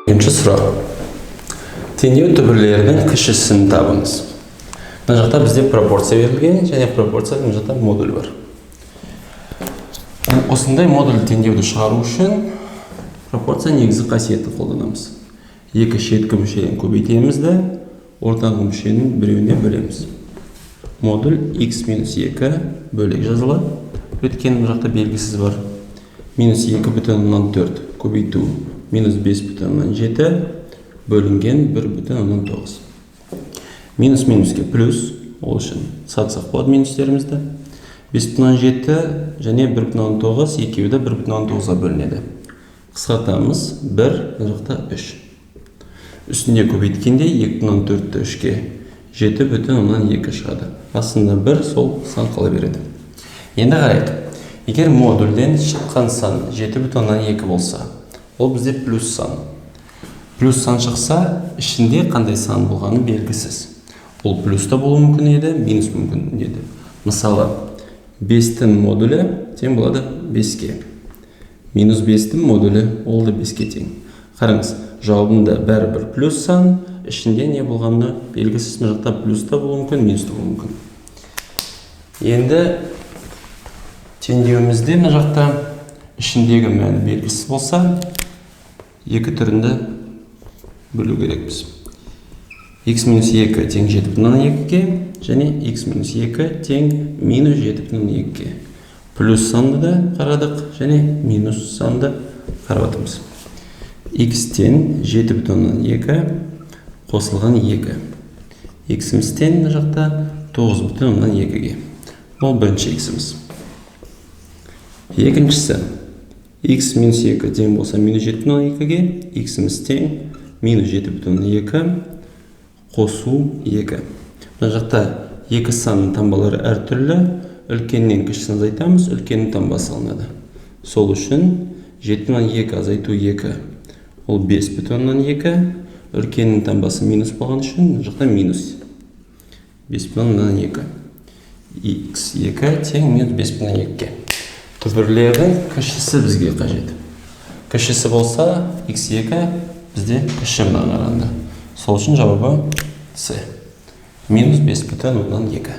Екінші сұрақ. Теңдеу түбірлерінің кішісін табыңыз. Мына жақта бізде пропорция берілген және пропорцияның мына жақта модуль бар. Осындай модуль теңдеуді шығару үшін пропорция негізгі қасиетін қолданамыз. Екі шеткі мүшеден көбейтеміз де, ортаңғы мүшенің біреуіне бөлеміз. Модуль x минус 2 бөлек жазылады. Өйткені мына жақта белгісіз бар. Минус 2,4 көбейту минус 5,7 бөлінген 1,9. Минус минуске плюс, ол үшін сатсақ болады минустерімізді. 5,7 және 1,9 екеуі де 1,9-ға бөлінеді. Қысқартамыз: 1, мына жақта 3. Үстінде көбейткенде 2,4-ті 3-ке 7,2 шығады. Астында 1, сол сан қала береді. Енді қарайық. Егер модульден шыққан сан 7,2 болса, ол бізде плюс сан. Плюс сан шықса, ішінде қандай сан болғаны белгісіз. Ол плюс та болуы мүмкін еді, минус мүмкін еді. Мысалы, 5-тің модулі тең болады 5-ке. Минус 5-тің модулі, ол да 5-ке тең. Қараңыз, жауабында бәрібір плюс сан, ішінде не болғаны белгісіз. Мына жақта плюс та болуы мүмкін, минус та болуы мүмкін. Енді теңдеуімізде мына жақта ішіндегі мәні белгісіз болса, екі түрінде бөлу керекпіз. X минус 2 тең 7,2-ге және x минус 2 тең минус 7,2-ге. Плюс санды да қарадық және минус санды қарап жатырмыз. X тең 7,2 қосылған 2. X-іміз тең мына жақта 9,2-ге. Бұл бірінші x-іміз. Екіншісі: x минус 2 тең болса минус 7,2-ге, x-іміз тең минус 7,2 қосу 2. Мына жақта екі санның таңбалары әртүрлі, үлкеннен кішісін азайтамыз, үлкеннің таңбасы алынады. Сол үшін 7,2 азайту 2, ол 5,2. Үлкеннің таңбасы минус болған үшін мына жақта минус 5,2. X 2 тең минус 5,2-ге. Түбірлердің кішісі бізге қажет. Кішісі болса, x2 бізде кіші мына қарағанда. Сол үшін жауабы С. Минус 5,2.